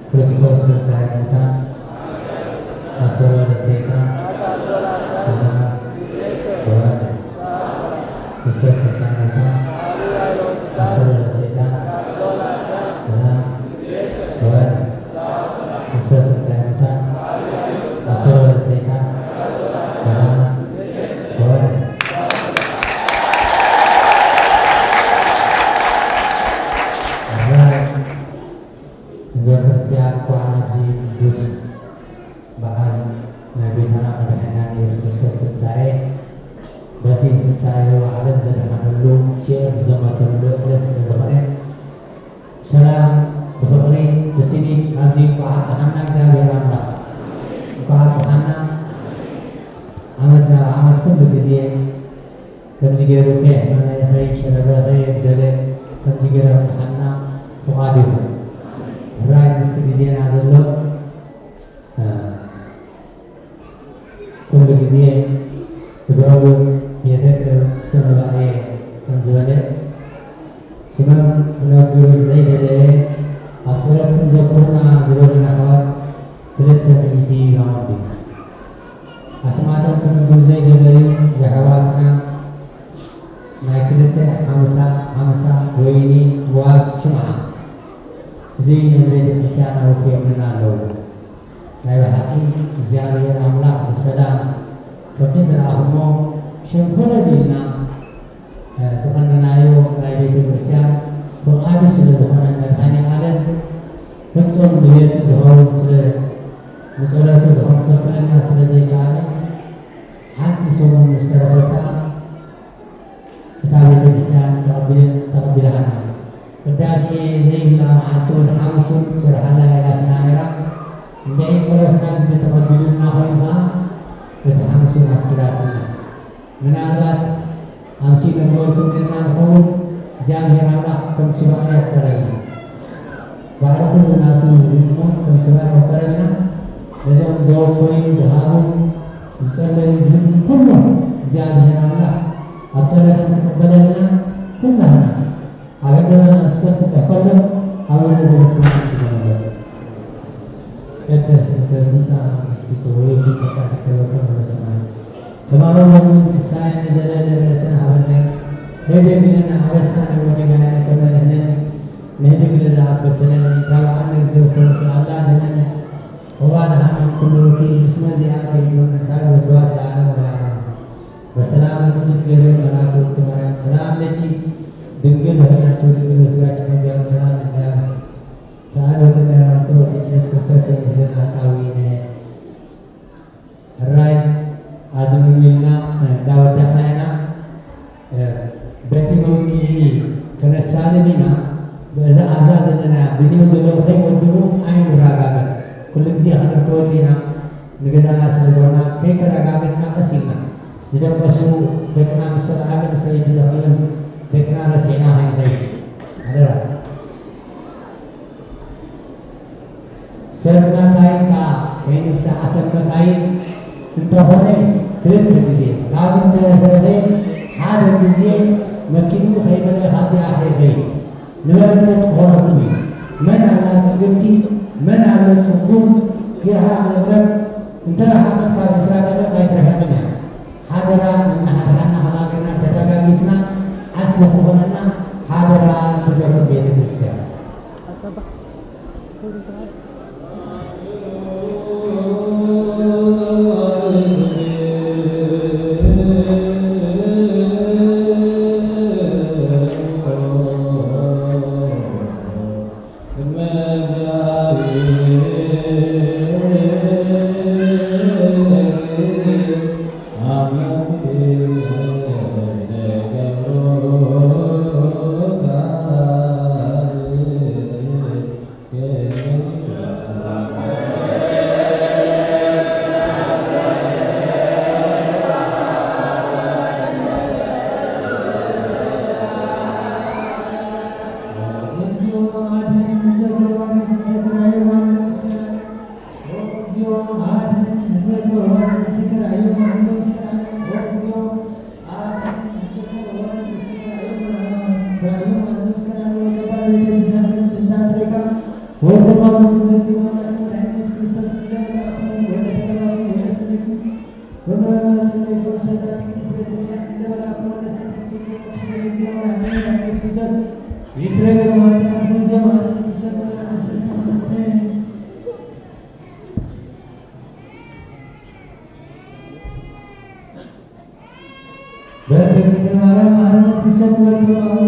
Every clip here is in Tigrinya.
ክርስቶስ ተንሥአ እሙታን፣ ኣሰሮ ለሰይጣን፣ ሰላም ወረደ። ክርስቶስ ተንሥአ እሙታን፣ ኣሰሮ ለሰይጣን፣ ሰላም ወረደ። ክርስቶስ ተንሥአ እሙታን፣ ኣሰሮ ለሰይጣን፣ ሰላም ወረደ። ህዝበ ክርስቲያን፣ እንኳዕ ኣብዚ ቅዱስ በዓል ናይ ጎይታና መድሓኒናን ኢየሱስ ክርስቶስ ትንሳኤ፣ በቲ ትንሳኤ ዓለም ዘድሓነሉ፣ ሽዕር ዝዘመተሉ ዕለት ስለ ዝኾነ፣ ሰላም ብፍቕሪ ብስኒት ኣብዚ እንኳዕ ኣብጽሓና እግዚኣብሔር ኣምላኽ። እንኳዕ ኣብጽሓና። ዓመት ናብ ዓመት ኩሉ ግዜ ከምዚ ገይሩ ከየሕመመ፣ ከይሸረበ፣ ከየብደለ፣ ከምዚ ገይሩ ኣብጽሓና ፍቓዱ ይኹን። ዘይደለየ ኣብ ጸሎትኩም ዘኩሩና ዝበሉና ኣሕዋት ክልተ ሚእቲ ራውንድ እዩ። ኣስማቶም ክንብብ ዘይደለዩ የሕዋትና ናይ ክልተ ሓምሳ ሓምሳ ወይኒ ዋፍ ሽምዓ እዚ ነዚ ቤተ ክርስቲያን ኣውፍዮምልና ኣለዉ። ናይ ብሓቂ እግዚኣብሔር ኣምላኽ ብሰላም ከምቲ ዝረኣኹሞ ሸንኮለል ኢልና ዝቐነናዮ ናይ ቤተ ክርስቲያን ፍቓዱ ስለ ዝኾነ መድኃኔ ዓለም ፍጹም ድሌቱ ዝኸውን ስለ ንጸሎቱ ዝኸልክለና ስለ ዘይከኣለ ሓንቲ ሰሙን ምስ ተረፈታ እታ ቤተ ክርስቲያን ተቐቢለ-፣ ተቐቢላትና። ቅዳሴ ዘይብላ መዓልቲ እውን ሓሙስ እውን ክትሰርሓላ ኢላትና ነይራ። እንድዒ ጸሎትና ግዲ ተቐቢሉልና ኮይኑ ከኣ እቲ ሓሙስ እውን ኣፍቂዳትና። ምናልባት ኣምሲ ነግበርኩም ኔርና ንኸውን እግዚኣብሔር ኣምላኽ ከም ስባእ ያክፈለልና። ባዕሉ ኩሉ ናቱ ይጥሙ ከም ስባእ ያክፈለልና። ነዞም ዘወፈዩ ዝሃቡ ዝጸለዩ ዝህቡ ኩሎም እግዚኣብሔር ኣምላኽ ኣብ ጸሎቶም ክቕበለልና ኩላህና ኣብ ኣደባባይ መስቀል ክጽሕፈሎም ኣብ ወለደ መስቀል ክግበረሎም። ቅድስት ቅዱሳ ምስጢር ወይ ሊቀ ካህናት ተበከ ወደ ሰማይ። ከማሁ ሎሚ ንስሐ ንዘለለ ምሕረትን ሃበነ። ከይደግነና ኣበሳነ ወጌጋየነ ከመንህነን ንህድግ ለዘ ኣበሰለነ። ታብዓነ እግዚኦ ውስተ ምክር ኣላ ድነነ። ወባልሃነ ኩሉ ወኪል እስመ ዚአከ መንግስታ ወስብሐት ለዓለም ወለዓለም። በሰላም ቅዱስ ገብርኤል መልአክ ውእቱ ማርያም ሰላም ለኪ ድንግል በህሊናኪ ድንግል በስጋኪ ከዚያም ሰላም ለኪ። ሰአል ወጸለለ ወቅርብ ኢየሱስ ክርስቶስ ከመ ይስለን አጣዊነ። ሕራይ ኣዝምሚልና እንዳወዳእና ኢና። በቲ መውፅኢ ከነሳልም ኢና። በዛ ኣብዛ ዘለና ብኒው ዘለዉ ከይወድኡ ኣይንረጋገፅ። ኩሉ ግዜ ክነእትወሉ ኢና። ንገዛና ስለ ዝኾና ከይተረጋገፅና ቀስ ኢልና ንደቀሱ ደቅና ምስ ሰብኣልን ሰበይቲ ረኺብን ደቅና ረሲዕና ከይንኸይድ ሓደራ። ሰብ መካይን ከኣ ከይንስዓ ሰብ መካይን እንተኾነ ክልተ ግዜ ካብ እንተፈለየ ሓደ ግዜ መኪንኡ ከይመለአ ካብዚኣ ከይኸይድ ንበረከት ክኾነኩም እዩ። መን ኣላ ጽግምቲ መን ኣሎ ጽጉም ኢኻ መቕረብ እንተ ረሓቐት ካብ ዕስራ ደቂቕ ኣይትርሕቕን እያ። ሓደራ ነናሓድሓድና ከም ሃገርና ተደጋጊፍና ዓስቢ ክኾነና ሓደራ ትገብር ቤተ ክርስቲያን። በእንተ እግዝእትነ ማርያም መሐረነ ትሰብእ ወልድ ከማሁ።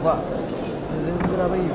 ዋ፣ እዚ ህዝቢ ናበይ እዩ?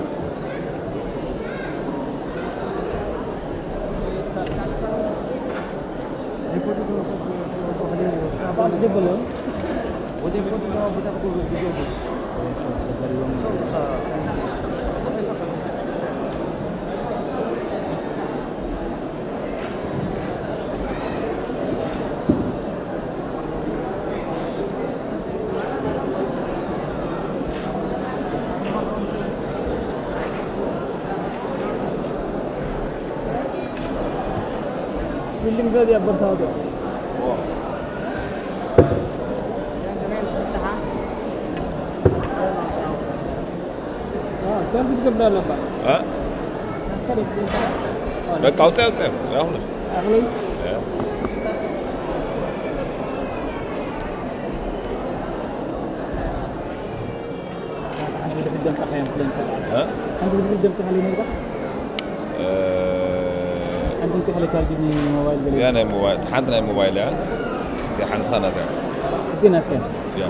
Building sa dia bersatu. ቻርጅ ትገብር ኣለባ። በቃ ኣውፅያ፣ ኣውፅያ። ኣሁን ኣሁን ሓንቲ ብድሕሪት ደምፃ ሓሊኒ ነይርካ? ሓንቲ ምፅእ ሓለ ቻርጅ ሞባይል ገለ እዚኣ ናይ ሞባይል፣ ሓንቲ ናይ ሞባይል እያ። እዚኣ ሓንቲ ኻናት እያ። እዚኣ ናትካ እያ። እያ።